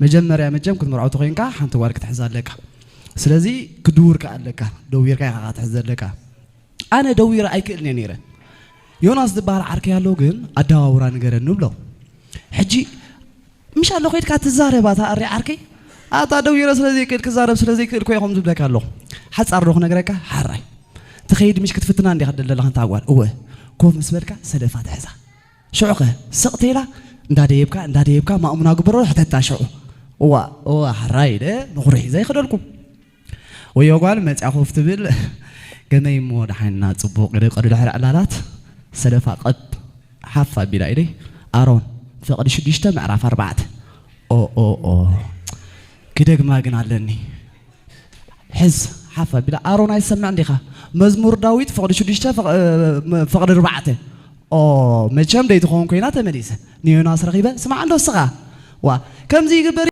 መጀመርያ መቸም ክትምርዖ ተኾይንካ ሓንቲ ጓል ክትሕዝ ኣለካ። ስለዚ ክድውር ከኣ ኣለካ፣ ደዊርካ ኢኻ ክትሕዝ ዘለካ። ኣነ ደዊረ ኣይክእልን እየ ነይረ። ዮናስ ዝበሃል ዓርከይ ኣሎ ግን ኣደዋውራ ንገረኒ ብሎ። ሕጂ ምሽ ኣሎ ከይድካ ትዛረብ ኣታ ኣሪ ዓርከይ? ኣታ ደዊረ ስለ ዘይክእል ክዛረብ ስለ ዘይክእል ኮ ኢኹም ዝብለካ ኣለኹ። ሓጻር ዶ ክነግረካ? ሓራይ። ትኸይድ ምሽ ክትፍትና እንዲኻ ደለኻ እንታ ጓል። እወ። ኮፍ ምስ በልካ ሰደፋ ትሕዛ። ሽዑኸ ስቕ ተይላ እንዳደየብካ እንዳደየብካ ማእሙና ግበሮ ሕተታ ሽዑ። እዋ እዋ ሓራይ ኢለ ንኹሪ ሒዘ ይኸደልኩ። ወዮ ጓል መጽያ ኮፍ ትብል። ገመይ እሞ ደሓንና ጽቡቕ ኢለ ቀዱ ድሕሪ ዕላላት ሰደፋ ቀብ ሓፍ ኣቢላ ኢለይ። ኣሮን ፍቕዲ ሽዱሽተ ምዕራፍ ኣርባዕተ። ኦ ኦ ኦ ክደግማ ግን ኣለኒ። ሕዝ ሓፍ ኣቢላ ኣሮን ኣይሰምዕ እንዲኻ? መዝሙር ዳዊት ፍቕዲ ሽዱሽተ ፍቕ- እ፣ ፍቕዲ ኣርባዕተ። ኦ መቸም ደይ ትኸውን ኮይና ተመሊሰ ንዮናስ ረኺበ ስማዕ እንዶ እስኻ ዋ ከምዚ ይግበር